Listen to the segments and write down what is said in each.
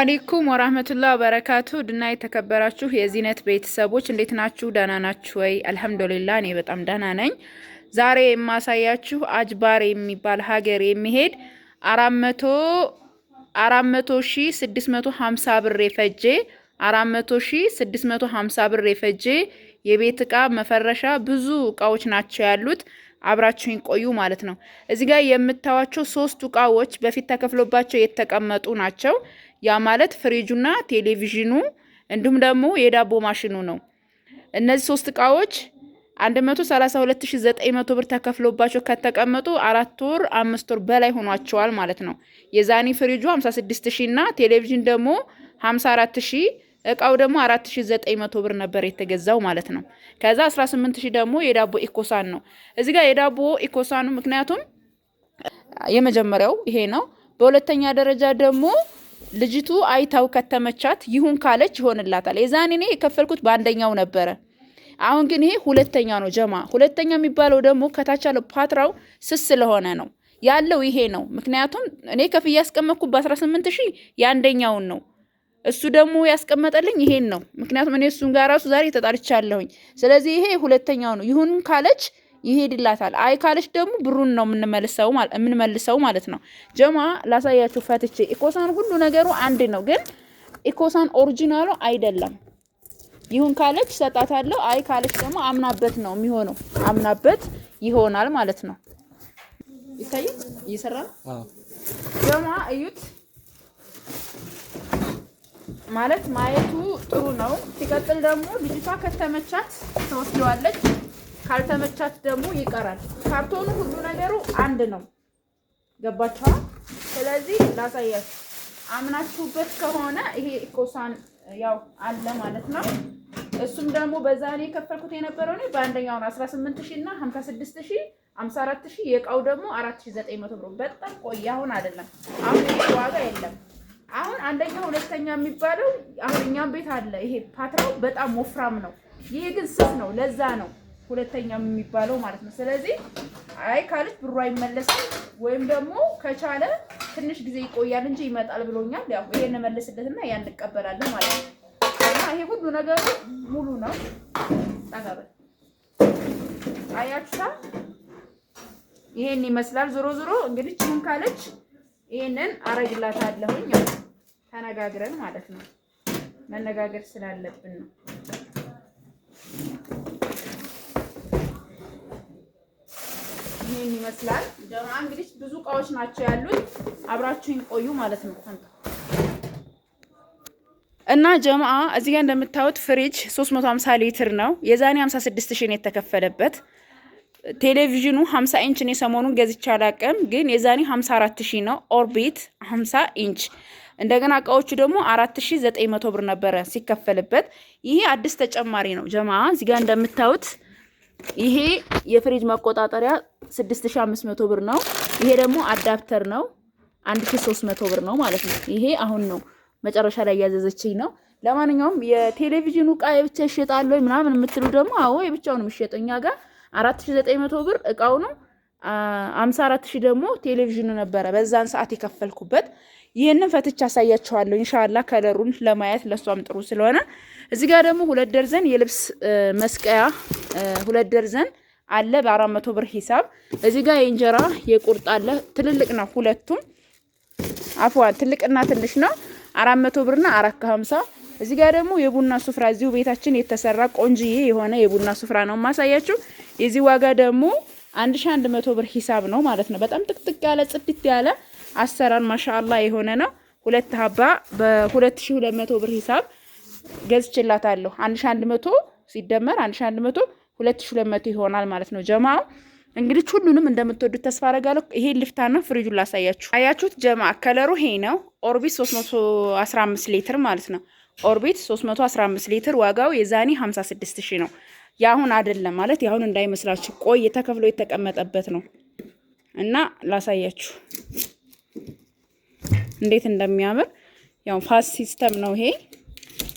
አለይኩም ወራህመቱላህ ወበረካቱ ድና የተከበራችሁ የዚነት ቤተሰቦች እንዴት ናችሁ? ደህና ናችሁ ወይ? አልሐምዱሊላህ እኔ በጣም ደህና ነኝ። ዛሬ የማሳያችሁ አጅባር የሚባል ሀገር የሚሄድ 400,650 ብር የፈጀ፣ 400,650 ብር የፈጀ የቤት እቃ መፈረሻ ብዙ እቃዎች ናቸው ያሉት። አብራችሁኝ ቆዩ ማለት ነው። እዚህ ጋር የምታዩዋቸው ሶስቱ እቃዎች በፊት ተከፍሎባቸው የተቀመጡ ናቸው። ያ ማለት ፍሪጁና ቴሌቪዥኑ እንዲሁም ደግሞ የዳቦ ማሽኑ ነው። እነዚህ ሶስት እቃዎች 132,900 ብር ተከፍሎባቸው ከተቀመጡ 4 ወር 5 ወር በላይ ሆኗቸዋል ማለት ነው። የዛኔ ፍሪጁ 56,000 እና ቴሌቪዥን ደግሞ 54,000፣ እቃው ደግሞ 4900 ብር ነበር የተገዛው ማለት ነው። ከዛ 18,000 ደግሞ የዳቦ ኢኮሳን ነው። እዚህ ጋር የዳቦ ኢኮሳኑ ምክንያቱም የመጀመሪያው ይሄ ነው። በሁለተኛ ደረጃ ደግሞ ልጅቱ አይታው ከተመቻት ይሁን ካለች ይሆንላታል። የዛኔ እኔ የከፈልኩት በአንደኛው ነበረ። አሁን ግን ይሄ ሁለተኛ ነው ጀማ። ሁለተኛ የሚባለው ደግሞ ከታች ያለው ፓትራው ስስ ስለሆነ ነው ያለው ይሄ ነው። ምክንያቱም እኔ ከፍዬ ያስቀመጥኩት በ18,000 የአንደኛውን ነው። እሱ ደግሞ ያስቀመጠልኝ ይሄን ነው። ምክንያቱም እኔ እሱን ጋር ራሱ ዛሬ ተጣልቻለሁኝ። ስለዚህ ይሄ ሁለተኛው ነው። ይሁን ካለች ይሄድላታል። አይ ካለች ደግሞ ብሩን ነው የምንመልሰው ማለት ነው። ጀማ ላሳያችሁ ፈትቼ ኢኮሳን ሁሉ ነገሩ አንድ ነው፣ ግን ኢኮሳን original ኡ አይደለም። ይሁን ካለች ሰጣታለሁ። አይ ካለች ደግሞ አምናበት ነው የሚሆነው፣ አምናበት ይሆናል ማለት ነው። ይታያል፣ እየሰራ ነው ጀማ፣ እዩት። ማለት ማየቱ ጥሩ ነው። ሲቀጥል ደግሞ ልጅቷ ከተመቻት ትወስደዋለች፣ ካልተመቻት ደግሞ ይቀራል። ካርቶኑ ሁሉ ነገሩ አንድ ነው። ገባችኋል? ስለዚህ ላሳያችሁ። አምናችሁበት ከሆነ ይሄ ኢኮሳን ያው አለ ማለት ነው። እሱም ደግሞ በዛ እኔ የከፈልኩት የነበረው እኔ በአንደኛው ነው 18,000 እና 56,000፣ 54,000፣ የእቃው ደግሞ 4900 ብር። በጣም ቆየ። አሁን አይደለም፣ አሁን ይሄ ዋጋ የለም። አሁን አንደኛ ሁለተኛ የሚባለው አሁን እኛም ቤት አለ። ይሄ ፓትራው በጣም ወፍራም ነው። ይሄ ግን ስስ ነው። ለዛ ነው ሁለተኛ የሚባለው ማለት ነው። ስለዚህ አይ ካለች ብሩ አይመለስም፣ ወይም ደግሞ ከቻለ ትንሽ ጊዜ ይቆያል እንጂ ይመጣል ብሎኛል። ያው ይሄን መልስለትና ያን እንቀበላለን ማለት ነው። እና ይሄ ሁሉ ነገሩ ሙሉ ነው። ጠጋበል አያችሁታ፣ ይሄን ይመስላል። ዞሮ ዞሮ እንግዲህ ይሁን ካለች ይሄንን አረግላታለሁኝ። ያው ተነጋግረን ማለት ነው። መነጋገር ስላለብን ነው። ይሄን ይመስላል ጀማ። እንግዲህ ብዙ እቃዎች ናቸው ያሉት። አብራችሁኝ ቆዩ ማለት ነው። እና ጀማአ እዚህ ጋር እንደምታዩት ፍሪጅ 350 ሊትር ነው። የዛኔ 56,000 ነው የተከፈለበት። ቴሌቪዥኑ 50 ኢንች ነው። ሰሞኑን ገዝቼ አላቅም፣ ግን የዛኔ 54,000 ነው። ኦርቢት 50 ኢንች። እንደገና እቃዎቹ ደግሞ 4900 ብር ነበረ ሲከፈልበት። ይሄ አዲስ ተጨማሪ ነው ጀማአ። እዚህ ጋር እንደምታዩት ይሄ የፍሪጅ መቆጣጠሪያ 6500 ብር ነው። ይሄ ደግሞ adapter ነው፣ 1300 ብር ነው ማለት ነው። ይሄ አሁን ነው መጨረሻ ላይ ያዘዘችኝ ነው። ለማንኛውም የቴሌቪዥኑ እቃ የብቻ ይሸጣል ወይ ምናምን የምትሉ ደግሞ አዎ የብቻው ነው የሚሸጠው። እኛ ጋር 4900 ብር እቃው ነው። 54,000 ደግሞ ቴሌቪዥኑ ነበረ በዛን ሰዓት የከፈልኩበት። ይህንን ፈትቻ አሳያችኋለሁ ኢንሻአላ color ኡን ለማየት ለሷም ጥሩ ስለሆነ። እዚህ ጋር ደግሞ ሁለት ደርዘን የልብስ መስቀያ ሁለት ደርዘን አለ በ400 ብር ሂሳብ። እዚህ ጋር የእንጀራ የቁርጥ አለ፣ ትልልቅ ነው ሁለቱም፣ አፍዋን ትልቅና ትንሽ ነው። 400 ብርና 4 ከ50። እዚህ ጋር ደግሞ የቡና ሱፍራ እዚሁ ቤታችን የተሰራ ቆንጅዬ የሆነ የቡና ሱፍራ ነው ማሳያችሁ። የዚህ ዋጋ ደግሞ 1100 ብር ሂሳብ ነው ማለት ነው። በጣም ጥቅጥቅ ያለ ጽድት ያለ አሰራር ማሻአላ የሆነ ነው። ሁለት ሀባ በ2200 ብር ሂሳብ ገዝቼላታለሁ። 1100 ሲደመር 1100 2200 ይሆናል ማለት ነው። ጀማው እንግዲህ ሁሉንም እንደምትወዱት ተስፋ አረጋለሁ። ይሄ ልፍታና ፍሪጁን ላሳያችሁ። አያችሁት ጀማ፣ color ኡ ይሄ ነው። ኦርቢት 315 ሊትር ማለት ነው። ኦርቢት 315 ሊትር ዋጋው የዛኔ 56,000 ነው። የአሁን አይደለም ማለት የአሁን እንዳይመስላችሁ፣ ቆይ ተከፍሎ የተቀመጠበት ነው። እና ላሳያችሁ እንዴት እንደሚያምር። ያው fast system ነው ይሄ።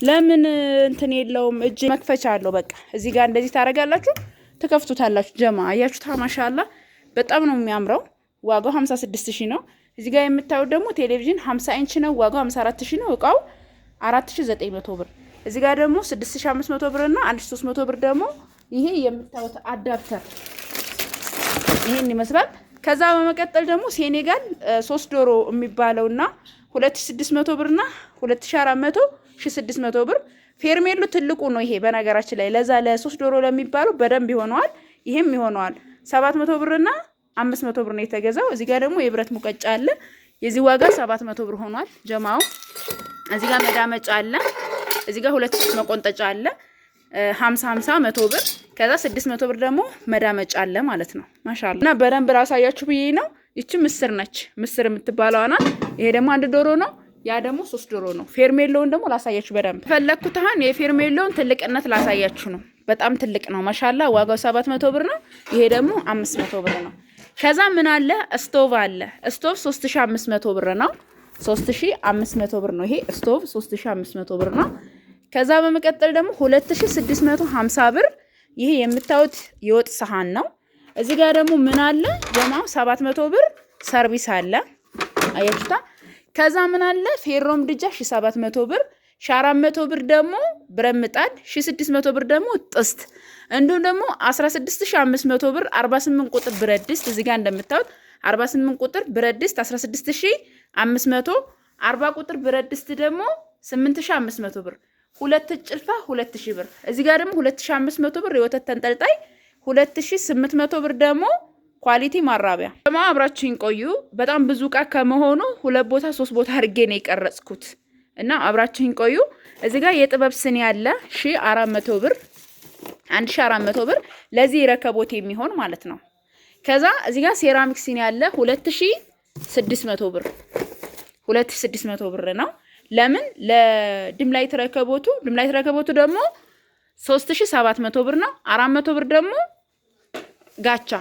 ለምን እንትን የለውም፣ እጅ መክፈቻ አለው። በቃ እዚህ ጋር እንደዚህ ታደርጋላችሁ፣ ትከፍቱታላችሁ። ጀማ አያችሁታ፣ ማሻአላ በጣም ነው የሚያምረው። ዋጋው 56,000 ነው። እዚህ ጋር የምታዩት ደግሞ ቴሌቪዥን 50 ኢንች ነው። ዋጋው 54 ሺህ ነው። እቃው 4900 ብር። እዚህ ጋር ደግሞ 6500 ብር እና 1300 ብር ደግሞ ይሄ የምታዩት adapter ይሄን ይመስላል። ከዛ በመቀጠል ደግሞ ሴኔጋል ሶስት ዶሮ የሚባለውና 2600 ብርና 2400፣ 1600 ብር። ፌርሜሉ ትልቁ ነው ይሄ፣ በነገራችን ላይ ለዛ ለሶስት ዶሮ ለሚባለው በደንብ ይሆነዋል። ይሄም ይሆነዋል። 700 ብርና 500 ብር ነው የተገዛው። እዚህ ጋር ደግሞ የብረት ሙቀጫ አለ። የዚህ ዋጋ 700 ብር ሆኗል። ጀማው እዚህ ጋር መዳመጫ አለ። እዚህ ጋር ሁለት መቆንጠጫ አለ። 50 50 100 ብር። ከዛ 600 ብር ደግሞ መዳመጫ አለ ማለት ነው። ማሻአላ እና በደንብ ላሳያችሁ ብዬ ነው። ይቺ ምስር ነች፣ ምስር የምትባለዋ ናት። ይሄ ደግሞ አንድ ዶሮ ነው። ያ ደግሞ ሶስት ዶሮ ነው። ፌርሜሎውን ደግሞ ላሳያችሁ በደንብ ፈለግኩት። አሁን የፌርሜሎውን ትልቅነት ላሳያችሁ ነው። በጣም ትልቅ ነው። ማሻላ ዋጋው 700 ብር ነው። ይሄ ደግሞ 500 ብር ነው። ከዛ ምን አለ? ስቶቭ አለ። ስቶቭ 3500 ብር ነው። 3500 ብር ነው። ይሄ ስቶቭ 3500 ብር ነው። ከዛ በመቀጠል ደግሞ 2650 ብር ይሄ የምታዩት የወጥ ሰሃን ነው። እዚህ ጋር ደግሞ ምን አለ ጀማው? 700 ብር ሰርቪስ አለ። አያችሁታ። ከዛ ምን አለ? ፌሮ ምድጃ 1700 ብር፣ 400 ብር ደግሞ ብረት ምጣድ፣ 1600 ብር ደግሞ ጥስት፣ እንዲሁም ደግሞ 16500 ብር 48 ቁጥር ብረት ድስት። እዚህ ጋር እንደምታዩት 48 ቁጥር ብረት ድስት 16500፣ 40 ቁጥር ብረት ድስት ደግሞ 8500 ብር፣ ሁለት ጭልፋ 2000 ብር። እዚህ ጋር ደግሞ 2500 ብር የወተት ተንጠልጣይ፣ 2800 ብር ደግሞ quality ማራቢያ። ማ አብራችሁኝ ቆዩ። በጣም ብዙ እቃ ከመሆኑ ሁለት ቦታ ሶስት ቦታ አድርጌ ነው የቀረጽኩት እና አብራችሁኝ ቆዩ። እዚህ ጋር የጥበብ ስኒ ያለ 1400 ብር፣ 1400 ብር ለዚህ ረከቦት የሚሆን ማለት ነው። ከዛ እዚህ ጋር ሴራሚክ ስኒ ያለ 2600 ብር፣ 2600 ብር ነው። ለምን ለ dim light ረከቦቱ፣ dim light ረከቦቱ ደግሞ 3700 ብር ነው። 400 ብር ደግሞ ጋቻ።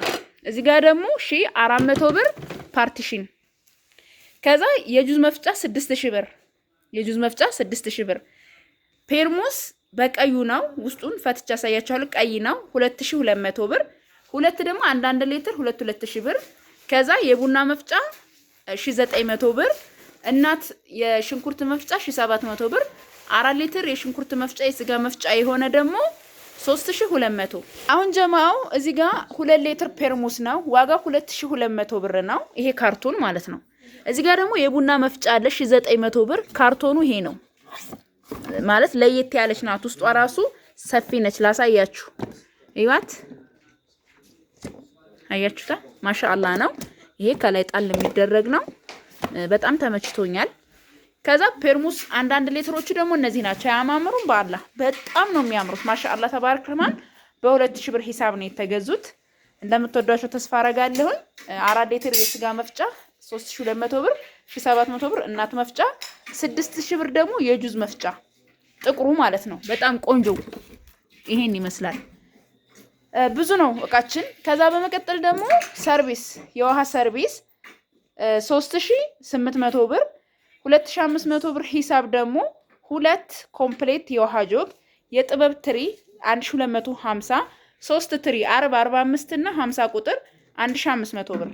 እዚህ ጋር ደግሞ 1400 ብር partition። ከዛ የጁዝ መፍጫ 6000 ብር፣ የጁዝ መፍጫ 6000 ብር። ፔርሙስ በቀዩ ነው። ውስጡን ፈትቻ አሳያችኋለሁ። ቀይ ነው፣ 2200 ብር። ሁለት ደግሞ አንዳንድ ሊትር 2 2000 ብር። ከዛ የቡና መፍጫ 1900 ብር። እናት የሽንኩርት መፍጫ 1700 ብር። 4 ሊትር የሽንኩርት መፍጫ የስጋ መፍጫ የሆነ ደግሞ 3200። አሁን ጀማው እዚህ ጋር 2 ሊትር ፔርሙስ ነው፣ ዋጋው 2200 ብር ነው። ይሄ ካርቶን ማለት ነው። እዚህ ጋር ደግሞ የቡና መፍጫ አለ 1900 ብር። ካርቶኑ ይሄ ነው ማለት ለየት ያለች ናት። ውስጧ ራሱ ሰፊ ነች። ላሳያችሁ፣ እዩዋት። አያችሁታ? ማሻአላ ነው። ይሄ ከላይ ጣል የሚደረግ ነው። በጣም ተመችቶኛል። ከዛ ፔርሙስ አንዳንድ ሊትሮቹ ደግሞ እነዚህ ናቸው። አያማምሩም? በአላህ በጣም ነው የሚያምሩት። ማሻአላ ተባረክ ረህማን። በ2000 ብር ሂሳብ ነው የተገዙት። እንደምትወዷቸው ተስፋ አረጋለሁኝ። 4 ሊትር የስጋ መፍጫ 3200 ብር፣ 1700 ብር እናት መፍጫ፣ 6000 ብር ደግሞ የጁዝ መፍጫ ጥቁሩ ማለት ነው። በጣም ቆንጆ ይሄን ይመስላል። ብዙ ነው እቃችን። ከዛ በመቀጠል ደግሞ ሰርቪስ፣ የውሃ ሰርቪስ 3800 ብር፣ 2500 ብር ሂሳብ ደግሞ ሁለት complete የውሃ ጆግ፣ የጥበብ ትሪ 1250፣ ሶስት ትሪ 40፣ 45 እና 50 ቁጥር 1500 ብር።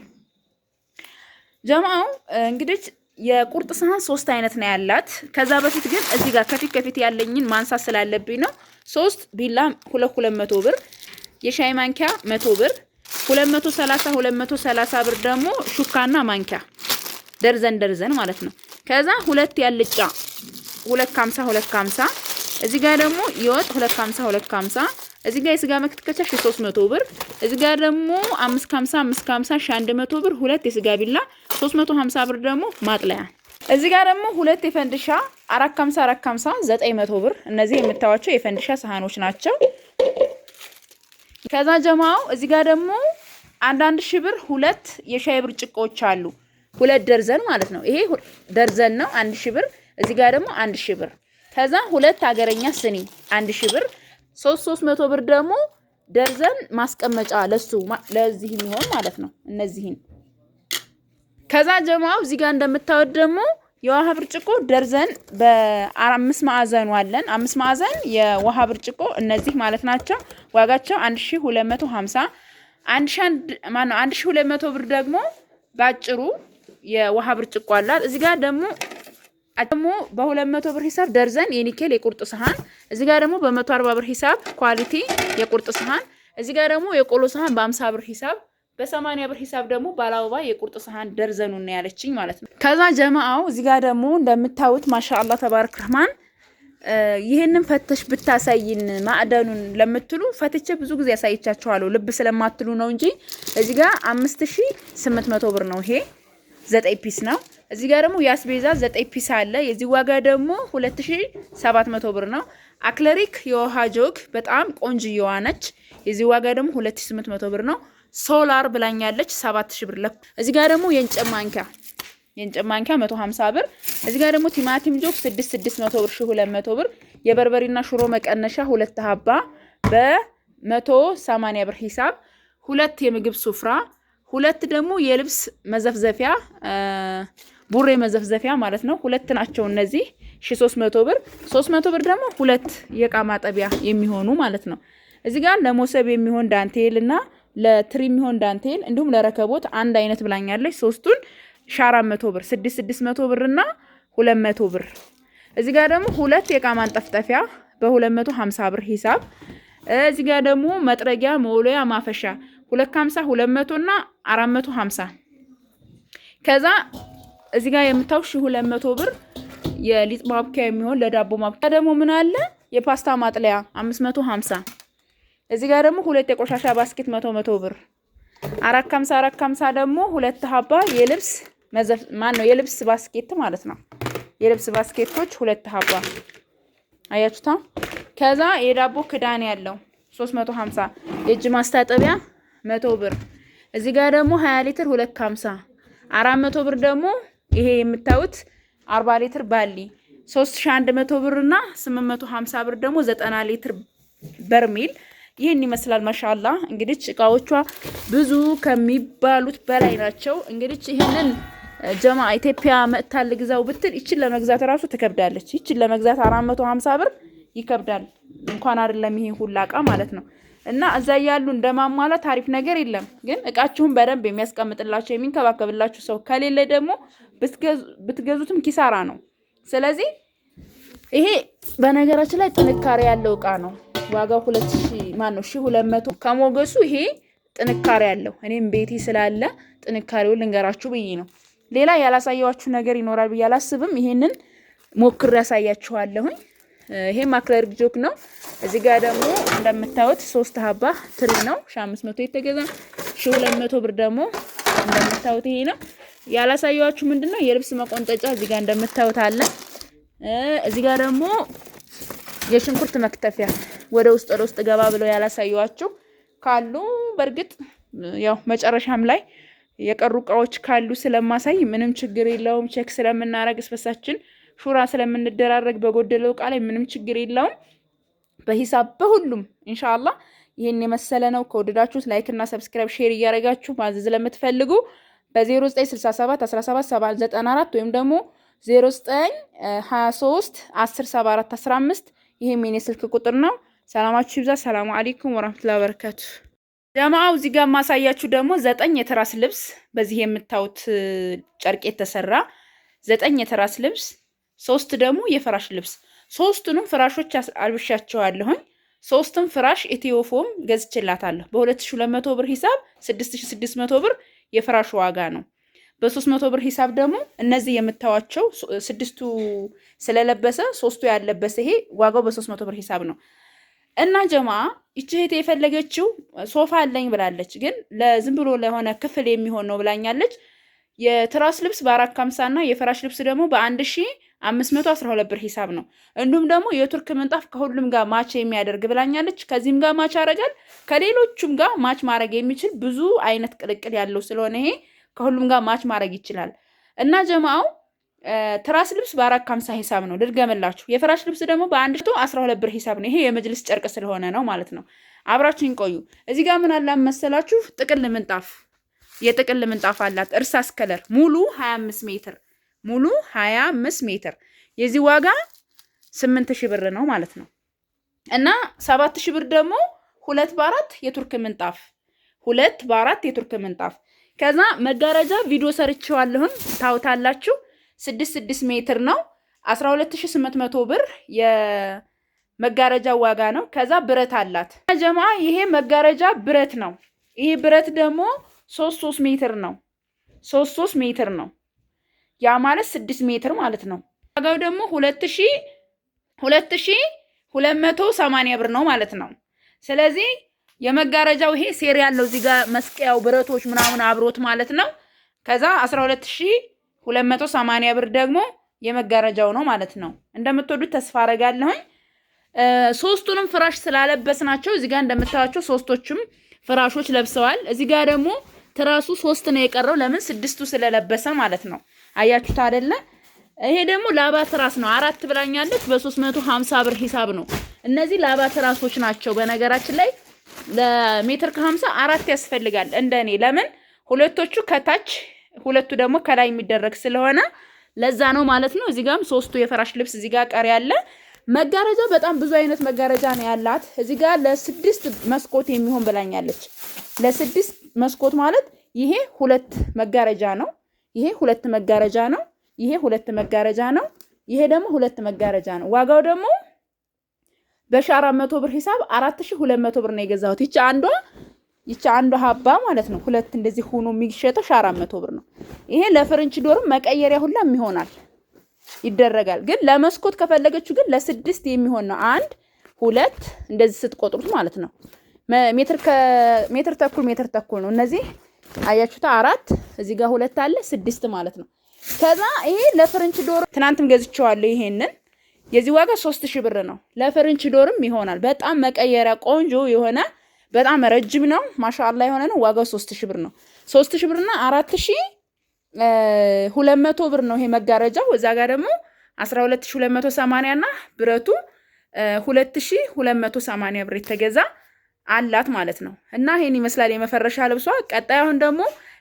ጀማው እንግዲህ የቁርጥ ሰሃን ሶስት አይነት ነው ያላት። ከዛ በፊት ግን እዚህ ጋር ከፊት ከፊት ያለኝን ማንሳት ስላለብኝ ነው። ሶስት ቢላ 200 ብር፣ የሻይ ማንኪያ 100 ብር፣ 230 230 ብር ደግሞ ሹካና ማንኪያ ደርዘን ደርዘን ማለት ነው። ከዛ ሁለት ያልጫ 250 250። እዚህ ጋር ደግሞ የወጥ 250 250። እዚህ ጋር የስጋ መክትከቻ 300 ብር። እዚህ ጋር ደግሞ 550 550 1100 ብር። ሁለት የስጋ ቢላ 350 ብር ደግሞ ማጥለያ። እዚህ ጋር ደግሞ ሁለት የፈንድሻ 450 450 900 ብር። እነዚህ የምታዩዋቸው የፈንድሻ ሰሃኖች ናቸው። ከዛ ጀማው እዚህ ጋር ደግሞ አንዳንድ ሺህ ብር ሁለት የሻይ ብርጭቆዎች አሉ። ሁለት ደርዘን ማለት ነው። ይሄ ደርዘን ነው 1000 ብር። እዚህ ጋር ደግሞ 1000 ብር። ከዛ ሁለት ሀገረኛ ስኒ 1000 ብር። 300 ብር ደግሞ ደርዘን ማስቀመጫ ለሱ ለዚህ የሚሆን ማለት ነው። እነዚህን ከዛ ጀማው እዚህ ጋር እንደምታዩት ደግሞ የውሃ ብርጭቆ ደርዘን በአምስት ማዕዘኑ አለን። አምስት ማዕዘን የውሃ ብርጭቆ እነዚህ ማለት ናቸው። ዋጋቸው 1250፣ 1200 ብር ደግሞ ባጭሩ የውሃ ብርጭቆ አላት። እዚህ ጋር ደግሞ በ200 ብር ሂሳብ ደርዘን የኒኬል የቁርጥ ሰሃን፣ እዚህ ጋር ደግሞ በ140 ብር ሂሳብ quality የቁርጥ ሰሃን፣ እዚህ ጋር ደግሞ የቆሎ ሰሃን በ50 ብር ሂሳብ፣ በ80 ብር ሂሳብ ደግሞ ባለአበባ የቁርጥ ሰሃን ደርዘኑ ነው ያለችኝ ማለት ነው። ከዛ ጀማአው እዚህ ጋር ደግሞ እንደምታዩት ማሻአላህ ተባረክ ረህማን፣ ይህንን ፈተሽ ብታሳይን ማዕደኑን ለምትሉ ፈትቼ ብዙ ጊዜ ያሳይቻችኋለሁ። ልብ ስለማትሉ ነው እንጂ እዚህ ጋር 5800 ብር ነው። ይሄ 9 piece ነው። እዚህ ጋር ደግሞ የአስቤዛ 9 piece አለ። የዚህ ዋጋ ደግሞ 2700 ብር ነው። Acrylic የውሃ ጆግ በጣም ቆንጅየዋ ነች። የዚህ ዋጋ ደግሞ 2800 ብር ነው። ሶላር ብላኛለች 7000 ብር። እዚህ ጋር ደግሞ የእንጨት ማንኪያ 150 ብር። እዚህ ጋር ደግሞ ቲማቲም ጆግ 6600 ብር፣ 1200 ብር። የበርበሬና ሽሮ መቀነሻ ሁለት ሀባ በ180 ብር ሂሳብ፣ ሁለት የምግብ ሱፍራ፣ ሁለት ደግሞ የልብስ መዘፍዘፊያ ቡሬ መዘፍዘፊያ ማለት ነው። ሁለት ናቸው እነዚህ 1300 ብር። 300 ብር ደግሞ ሁለት የእቃ ማጠቢያ የሚሆኑ ማለት ነው። እዚህ ጋር ለሞሰብ የሚሆን ዳንቴል እና ለትሪ የሚሆን ዳንቴል እንዲሁም ለረከቦት አንድ አይነት ብላኛለች። ሶስቱን 400 ብር፣ 6600 ብር እና 200 ብር። እዚህ ጋር ደግሞ ሁለት የእቃ ማንጠፍጠፊያ በ250 ብር ሂሳብ። እዚህ ጋር ደግሞ መጥረጊያ፣ መወልወያ፣ ማፈሻ 250፣ 200 እና 450። ከዛ እዚህ ጋር የምታው 1200 ብር የሊጥ ማብኪያ የሚሆን ለዳቦ ማብኪያ ደግሞ ምን አለ የፓስታ ማጥለያ 550። እዚህ ጋር ደግሞ ሁለት የቆሻሻ basket 100 100 ብር፣ 450 450 ደግሞ ሁለት ሀባ የልብስ ማን ነው የልብስ basket ማለት ነው። የልብስ basket ኦች ሁለት ሀባ አያችሁታ። ከዛ የዳቦ ክዳን ያለው 350፣ የእጅ ማስታጠቢያ 100 ብር። እዚህ ጋር ደግሞ 20 ሊትር 250፣ 400 ብር ደግሞ ይሄ የምታዩት 40 ሊትር ባሊ 3100 ብር እና 850 ብር ደግሞ 90 ሊትር በርሜል። ይህን ይመስላል። ማሻአላ እንግዲህ እቃዎቿ ብዙ ከሚባሉት በላይ ናቸው። እንግዲህ ይህንን ጀማ ኢትዮጵያ መጥታ ልግዛው ብትል ይችን ለመግዛት እራሱ ትከብዳለች። ይችን ለመግዛት 450 ብር ይከብዳል። እንኳን አይደለም ይሄን ሁላ እቃ ማለት ነው። እና እዛ ያሉ እንደማሟላት አሪፍ ነገር የለም። ግን እቃችሁን በደንብ የሚያስቀምጥላችሁ የሚንከባከብላችሁ ሰው ከሌለ ደግሞ ብትገዙትም ኪሳራ ነው። ስለዚህ ይሄ በነገራችን ላይ ጥንካሬ ያለው እቃ ነው። ዋጋው 2000 ማን ነው 1200 ከሞገሱ ይሄ ጥንካሬ ያለው እኔም ቤቴ ስላለ ጥንካሬውን ልንገራችሁ ብዬ ነው። ሌላ ያላሳየዋችሁ ነገር ይኖራል ብዬ አላስብም። ይሄንን ሞክሬ ያሳያችኋለሁኝ። ይሄም acrylic ጆግ ነው። እዚህ ጋር ደግሞ እንደምታዩት ሶስት ሀባ ትሪ ነው 1500 የተገዛ፣ 1200 ብር ደግሞ እንደምታዩት ይሄ ነው። ያላሳየዋችሁ ምንድነው የልብስ መቆንጠጫ እዚህ ጋር እንደምታዩት አለ። እዚህ ጋር ደግሞ የሽንኩርት መክተፊያ ወደ ውስጥ ገባ ብለው ያላሳየዋችሁ ካሉ በእርግጥ ያው መጨረሻም ላይ የቀሩ እቃዎች ካሉ ስለማሳይ ምንም ችግር የለውም። Check ስለምናረግ እስበሳችን ሹራ ስለምንደራረግ በጎደለው እቃ ላይ ምንም ችግር የለውም። በሂሳብ በሁሉም ኢንሻአላህ ይህን የመሰለ ነው። ከወደዳችሁት like እና subscribe share እያደረጋችሁ ማዘዝ ለምትፈልጉ በ0967 17 94 ወይም ደግሞ 0923 10 74 15 ይሄም የኔ ስልክ ቁጥር ነው። ሰላማችሁ ይብዛ። ሰላሙ አለይኩም ወራህመቱላሂ ወበረካቱ። ጀማአው እዚህ ጋር ማሳያችሁ ደግሞ 9 የትራስ ልብስ በዚህ የምታዩት ጨርቅ የተሰራ 9 የትራስ ልብስ፣ 3 ደግሞ የፍራሽ ልብስ። ሶስቱንም ፍራሾች አልብሻቸዋለሁኝ። ሶስቱም ፍራሽ ኢትዮፎም ገዝቼላታለሁ በ2200 ብር ሂሳብ 6600 ብር የፍራሹ ዋጋ ነው። በ300 ብር ሂሳብ ደግሞ እነዚህ የምታዋቸው ስድስቱ ስለለበሰ ሶስቱ ያለበሰ ይሄ ዋጋው በ300 ብር ሂሳብ ነው። እና ጀማ ይቺ እህቴ የፈለገችው ሶፋ አለኝ ብላለች፣ ግን ለዝም ብሎ ለሆነ ክፍል የሚሆን ነው ብላኛለች። የትራስ ልብስ በ450 እና የፍራሽ ልብስ ደግሞ በ1512 ብር ሂሳብ ነው። እንዲሁም ደግሞ የቱርክ ምንጣፍ ከሁሉም ጋር match የሚያደርግ ብላኛለች። ከዚህም ጋር match ያደርጋል፣ ከሌሎቹም ጋር match ማድረግ የሚችል ብዙ አይነት ቅልቅል ያለው ስለሆነ ይሄ ከሁሉም ጋር match ማድረግ ይችላል። እና ጀማው ትራስ ልብስ በ450 ሂሳብ ነው ልድገምላችሁ። የፍራሽ ልብስ ደግሞ በ112 ብር ሂሳብ ነው። ይሄ የመጅልስ ጨርቅ ስለሆነ ነው ማለት ነው። አብራችሁን ቆዩ። እዚህ ጋር ምን አለ መሰላችሁ? ጥቅል ምንጣፍ የጥቅል ምንጣፍ አላት። እርሳስ color ሙሉ 25 ሜትር ሙሉ 25 ሜትር የዚህ ዋጋ 8000 ብር ነው ማለት ነው። እና 7000 ብር ደግሞ 2 በ4 የቱርክ ምንጣፍ 2 በ4 የቱርክ ምንጣፍ። ከዛ መጋረጃ ቪዲዮ ሰርቼዋለሁኝ ታውታላችሁ። 6 ሜትር ነው 12800 ብር የመጋረጃ ዋጋ ነው። ከዛ ብረት አላት ጀማ። ይሄ መጋረጃ ብረት ነው። ይሄ ብረት ደግሞ 3 ሜትር ነው። 3 ሜትር ነው። ያ ማለት 6 ሜትር ማለት ነው። ዋጋው ደግሞ 2280 ብር ነው ማለት ነው። ስለዚህ የመጋረጃው ይሄ ሴር ያለው እዚህ ጋር መስቀያው ብረቶች ምናምን አብሮት ማለት ነው። ከዛ 12280 ብር ደግሞ የመጋረጃው ነው ማለት ነው። እንደምትወዱት ተስፋ አረጋለሁኝ። ሶስቱንም ፍራሽ ስላለበስናቸው እዚህ ጋር እንደምታዩቸው ሶስቶችም ፍራሾች ለብሰዋል። እዚህ ጋር ደግሞ ትራሱ 3 ነው የቀረው። ለምን 6ቱ ስለለበሰ ማለት ነው። አያችሁት አይደለ? ይሄ ደግሞ ላባ ትራስ ነው። 4 ብላኛለች። በ350 ብር ሂሳብ ነው። እነዚህ ላባ ትራሶች ናቸው። በነገራችን ላይ ለሜትር ከ50 4 ያስፈልጋል እንደኔ። ለምን ሁለቶቹ ከታች ሁለቱ ደግሞ ከላይ የሚደረግ ስለሆነ ለዛ ነው ማለት ነው። እዚህ ጋርም 3ቱ የፍራሽ ልብስ እዚህ ጋር ቀሪ አለ። መጋረጃ በጣም ብዙ አይነት መጋረጃ ነው ያላት። እዚህ ጋር ለ6 መስኮት የሚሆን ብላኛለች። ለ6 መስኮት ማለት ይሄ 2 መጋረጃ ነው። ይሄ 2 መጋረጃ ነው። ይሄ 2 መጋረጃ ነው። ይሄ ደግሞ 2 መጋረጃ ነው። ዋጋው ደግሞ በ1400 ብር ሂሳብ 4200 ብር ነው የገዛሁት። ይቺ አንዷ ሀባ ማለት ነው። ሁለት እንደዚህ ሆኖ የሚሸጠው 400 ብር ነው። ይሄ ለ French door ም መቀየሪያ ሁላም ይሆናል ይደረጋል። ግን ለመስኮት ከፈለገችው ግን ለ6 የሚሆን ነው። 1 2 እንደዚህ ስትቆጥሩት ማለት ነው። ሜትር ተኩል ሜትር ተኩል ነው። እነዚህ አያችሁታ 4 እዚህ ጋር 2 አለ 6 ማለት ነው። ከዛ ይሄ ለ French door ትናንትም ገዝቼዋለሁ። ይሄንን የዚህ ዋጋ 3000 ብር ነው። ለ French door ም ይሆናል። በጣም መቀየሪያ ቆንጆ የሆነ በጣም ረጅም ነው። ማሻአላ የሆነ ነው። ዋጋው 3000 ብር ነው። 3000 ብርና 4200 ብር ነው ይሄ መጋረጃው። እዛ ጋር ደግሞ 12280 እና ብረቱ 2280 ብር የተገዛ አላት ማለት ነው። እና ይሄን ይመስላል የመፈረሻ ልብሷ። ቀጣይ አሁን ደግሞ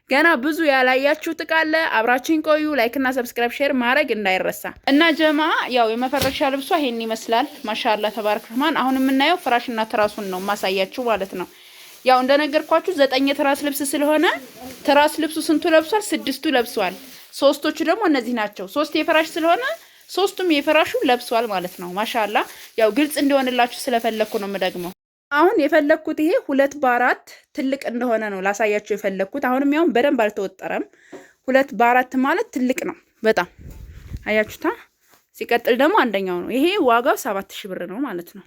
ገና ብዙ ያላያችሁት እቃ አለ። አብራችሁን ቆዩ። like እና subscribe share ማድረግ እንዳይረሳ። እና ጀማ ያው የመፈረሻ ልብሷ ይሄን ይመስላል። ማሻአላ ተባረክ ረህማን። አሁን የምናየው ፍራሽና ትራሱን ነው ማሳያችሁ ማለት ነው። ያው እንደነገርኳችሁ 9 የትራስ ልብስ ስለሆነ ትራስ ልብሱ ስንቱ ለብሷል? 6ቱ ለብሷል። 3ቶቹ ደግሞ እነዚህ ናቸው። 3 የፍራሽ ስለሆነ 3ቱም የፍራሹ ለብሷል ማለት ነው። ማሻአላ ያው ግልጽ እንዲሆንላችሁ ስለፈለኩ ነው የምደግመው። አሁን የፈለኩት ይሄ 2 በ4 ትልቅ እንደሆነ ነው ላሳያችሁ የፈለኩት። አሁንም ያው በደንብ አልተወጠረም። 2 በ4 ማለት ትልቅ ነው በጣም አያችሁታ። ሲቀጥል ደግሞ አንደኛው ነው ይሄ ዋጋው 7000 ብር ነው ማለት ነው።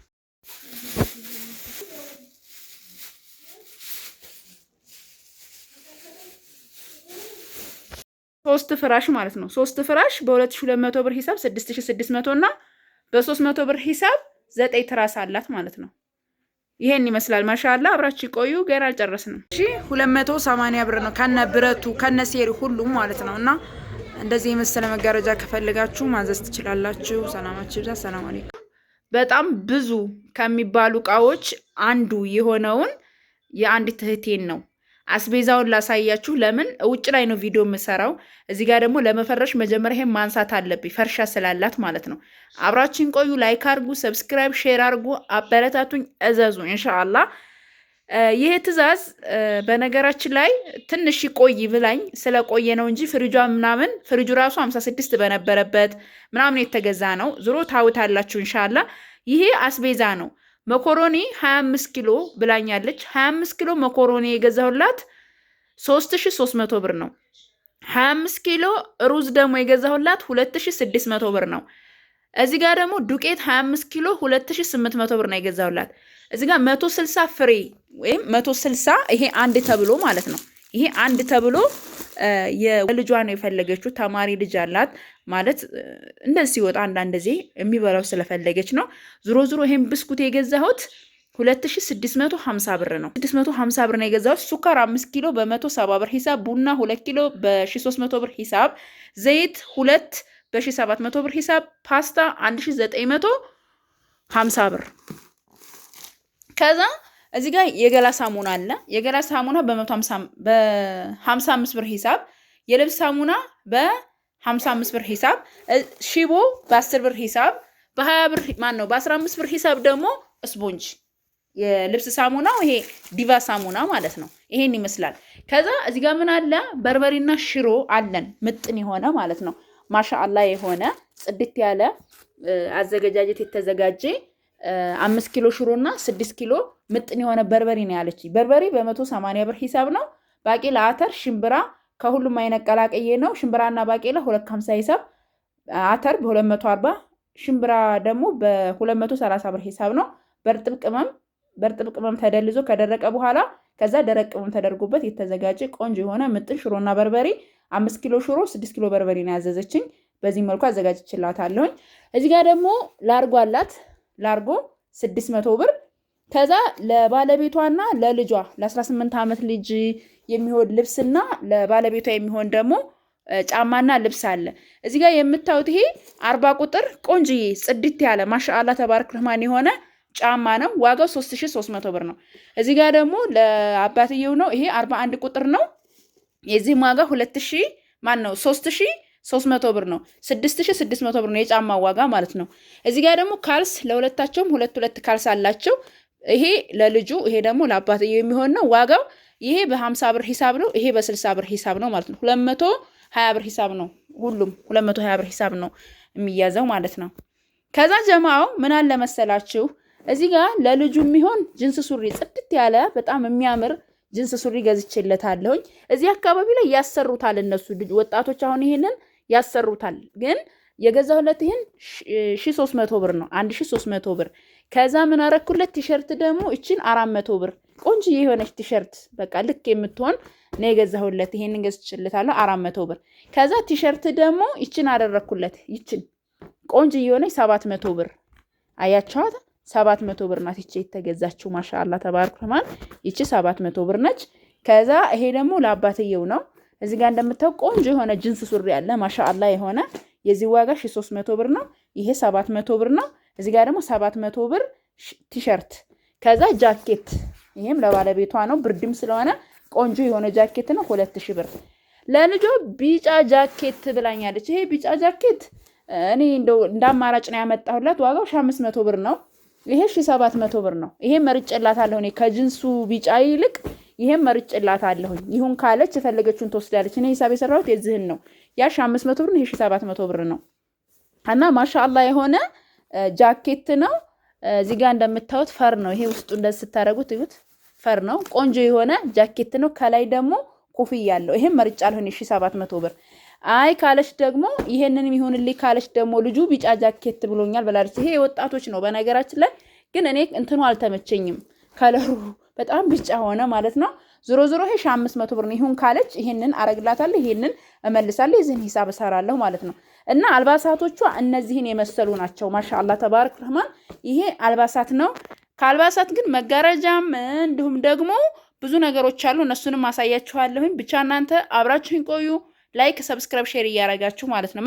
ሶስት ፍራሽ ማለት ነው። 3 ፍራሽ በ2200 ብር ሂሳብ 6600 እና በ300 ብር ሂሳብ 9 ትራስ አላት ማለት ነው። ይሄን ይመስላል ማሻአላ። አብራችሁ ቆዩ፣ ገና አልጨረስንም። እሺ 280 ብር ነው ከነ ብረቱ ከነ ሴሪ ሁሉም ማለት ነው። እና እንደዚህ የመሰለ መጋረጃ ከፈልጋችሁ ማዘዝ ትችላላችሁ። ሰላማችሁ ይብዛ። ሰላም አለይኩም። በጣም ብዙ ከሚባሉ እቃዎች አንዱ የሆነውን የአንዲት እህቴን ነው አስቤዛውን ላሳያችሁ። ለምን ውጭ ላይ ነው ቪዲዮ የምሰራው። እዚህ ጋር ደግሞ ለመፈረሽ መጀመሪያ ይሄን ማንሳት አለብኝ ፈርሻ ስላላት ማለት ነው። አብራችን ቆዩ። like አርጉ፣ subscribe፣ share አርጉ፣ አበረታቱኝ፣ እዘዙ ኢንሻአላህ። ይሄ ትዕዛዝ በነገራችን ላይ ትንሽ ይቆይ ብላኝ ስለቆየ ነው እንጂ ፍሪጇ ምናምን ፍሪጁ ራሱ 56 በነበረበት ምናምን የተገዛ ነው። ዞሮ ታውታላችሁ ኢንሻአላህ። ይሄ አስቤዛ ነው። መኮሮኒ 25 ኪሎ ብላኛለች። 25 ኪሎ መኮሮኒ የገዛሁላት 3300 ብር ነው። 25 ኪሎ ሩዝ ደግሞ የገዛሁላት 2600 ብር ነው። እዚህ ጋር ደግሞ ዱቄት 25 ኪሎ 2800 ብር ነው የገዛሁላት። እዚህ ጋር 160 ፍሬ ወይም 160 ይሄ አንድ ተብሎ ማለት ነው። ይሄ አንድ ተብሎ የልጇ ነው የፈለገችው። ተማሪ ልጅ አላት ማለት እንደዚህ ሲወጣ አንዳንድ ጊዜ የሚበላው ስለፈለገች ነው። ዞሮ ዞሮ ይሄን ብስኩት የገዛሁት 2650 ብር ነው። 650 ብር ነው የገዛሁት። ሱካር 5 ኪሎ በ170 ብር ሂሳብ፣ ቡና 2 ኪሎ በ1300 ብር ሂሳብ፣ ዘይት 2 በ1700 ብር ሂሳብ፣ ፓስታ 1950 ብር። ከዛ እዚህ ጋር የገላ ሳሙና አለ። የገላ ሳሙና በ55 ብር ሂሳብ፣ የልብስ ሳሙና በ55 ብር ሂሳብ፣ ሺቦ በ10 ብር ሂሳብ፣ በ20 ብር ማን ነው በ15 ብር ሂሳብ ደግሞ ስፖንጅ የልብስ ሳሙናው ይሄ ዲቫ ሳሙና ማለት ነው። ይሄን ይመስላል። ከዛ እዚህ ጋር ምን አለ? በርበሬና ሽሮ አለን፣ ምጥን የሆነ ማለት ነው። ማሻአላ የሆነ ጽድት ያለ አዘገጃጀት የተዘጋጀ 5 ኪሎ ሽሮና 6 ኪሎ ምጥን የሆነ በርበሬ ነው ያለች። በርበሬ በ180 ብር ሂሳብ ነው። ባቄላ፣ አተር፣ ሽምብራ ከሁሉም አይነት ቀላቅዬ ነው። ሽምብራና ባቄላ 250 ሂሳብ፣ አተር በ240፣ ሽምብራ ደግሞ በ230 ብር ሂሳብ ነው። በእርጥብ ቅመም ተደልዞ ከደረቀ በኋላ ከዛ ደረቅ ቅመም ተደርጎበት የተዘጋጀ ቆንጆ የሆነ ምጥን ሽሮና በርበሬ፣ 5 ኪሎ ሽሮ፣ 6 ኪሎ በርበሬ ነው ያዘዘችኝ። በዚህ መልኩ አዘጋጅችላታለሁኝ። እዚህ ጋር ደግሞ ላርጎ አላት። ላርጎ 600 ብር። ከዛ ለባለቤቷና ለልጇ ለ18 ዓመት ልጅ የሚሆን ልብስና ለባለቤቷ የሚሆን ደግሞ ጫማና ልብስ አለ። እዚህ ጋር የምታዩት ይሄ 40 ቁጥር ቆንጅዬ ጽድት ያለ ማሻአላ ተባረክ ረህማን የሆነ ጫማ ነው። ዋጋው 3300 ብር ነው። እዚህ ጋር ደግሞ ለአባትየው ነው። ይሄ 41 ቁጥር ነው። የዚህም ዋጋ 2000 ማን ነው 3300 ብር ነው። 6600 ብር ነው የጫማ ዋጋ ማለት ነው። እዚህ ጋር ደግሞ ካልስ ለሁለታቸውም ሁለት ሁለት ካልስ አላቸው። ይሄ ለልጁ ይሄ ደግሞ ለአባትየው የሚሆን ነው። ዋጋው ይሄ በ50 ብር ሂሳብ ነው። ይሄ በ60 ብር ሂሳብ ነው ማለት ነው። 220 ብር ሂሳብ ነው። ሁሉም 220 ብር ሂሳብ ነው የሚያዘው ማለት ነው። ከዛ ጀማው ምን አለ መሰላችሁ፣ እዚህ ጋር ለልጁ የሚሆን ጅንስ ሱሪ ጽድት ያለ በጣም የሚያምር ጅንስ ሱሪ ገዝቼለታለሁኝ። እዚህ አካባቢ ላይ ያሰሩታል እነሱ ወጣቶች አሁን ይሄንን ያሰሩታል። ግን የገዛሁለት ይሄን 1300 ብር ነው፣ 1300 ብር። ከዛ ምን አረኩለት? ቲሸርት ደግሞ እችን 400 ብር ቆንጆ የሆነች ቲሸርት በቃ ልክ የምትሆን ነው የገዛሁለት። ይሄንን ገዝቼለታለሁ 400 ብር። ከዛ ቲሸርት ደግሞ ይችን አደረኩለት። ይችን ቆንጆ የሆነች 700 ብር፣ አያችኋት? 700 ብር ናት ይቺ የተገዛችው። ማሻአላ ተባረክ ረህማን። ይቺ 700 ብር ነች። ከዛ ይሄ ደግሞ ለአባትየው ነው። እዚህ ጋር እንደምታው ቆንጆ የሆነ ጅንስ ሱሪ አለ ማሻአላ የሆነ፣ የዚህ ዋጋ 1300 ብር ነው። ይሄ 700 ብር ነው። እዚህ ጋር ደግሞ 700 ብር ቲሸርት፣ ከዛ ጃኬት፣ ይሄም ለባለቤቷ ነው። ብርድም ስለሆነ ቆንጆ የሆነ ጃኬት ነው፣ 2000 ብር። ለልጇ ቢጫ ጃኬት ብላኛለች። ይሄ ቢጫ ጃኬት እኔ እንደው እንደ አማራጭ ነው ያመጣሁላት። ዋጋው 1500 ብር ነው። ይሄ 1700 ብር ነው። ይሄ መርጬላታለሁ እኔ፣ ከጅንሱ ቢጫ ይልቅ ይሄም መርጬላታለሁኝ። ይሁን ካለች የፈለገችውን ትወስዳለች። እኔ ሂሳብ የሰራሁት የዚህን ነው። ያ 1500 ብር ነው፣ ይሄ 1700 ብር ነው። እና ማሻአላ የሆነ ጃኬት ነው። እዚህ ጋር እንደምታዩት fur ነው። ይሄ ውስጡ እንደዚህ ስታደርጉት እዩት፣ fur ነው። ቆንጆ የሆነ ጃኬት ነው። ከላይ ደግሞ ኮፍያ አለው። ይሄም መርጫለሁ እኔ 1700 ብር። አይ ካለች ደግሞ ይሄንንም ይሁንልኝ ካለች ደግሞ ልጁ ቢጫ ጃኬት ብሎኛል ብላለች። ይሄ የወጣቶች ነው በነገራችን ላይ፣ ግን እኔ እንትኑ አልተመቸኝም። Color ኡ በጣም ቢጫ ሆነ ማለት ነው። ዞሮ ዞሮ ይሄ 1500 ብር ነው። ይሁን ካለች ይሄንን አረግላታለሁ፣ ይሄንን እመልሳለሁ፣ የዚህን ሂሳብ እሰራለሁ ማለት ነው። እና አልባሳቶቿ እነዚህን የመሰሉ ናቸው። ማሻአላ ተባረክ ረህማን። ይሄ አልባሳት ነው። ከአልባሳት ግን መጋረጃም እንዲሁም ደግሞ ብዙ ነገሮች አሉ። እነሱንም አሳያችኋለሁኝ። ብቻ እናንተ አብራችሁኝ ቆዩ። Like፣ subscribe፣ share እያረጋችሁ ማለት ነው።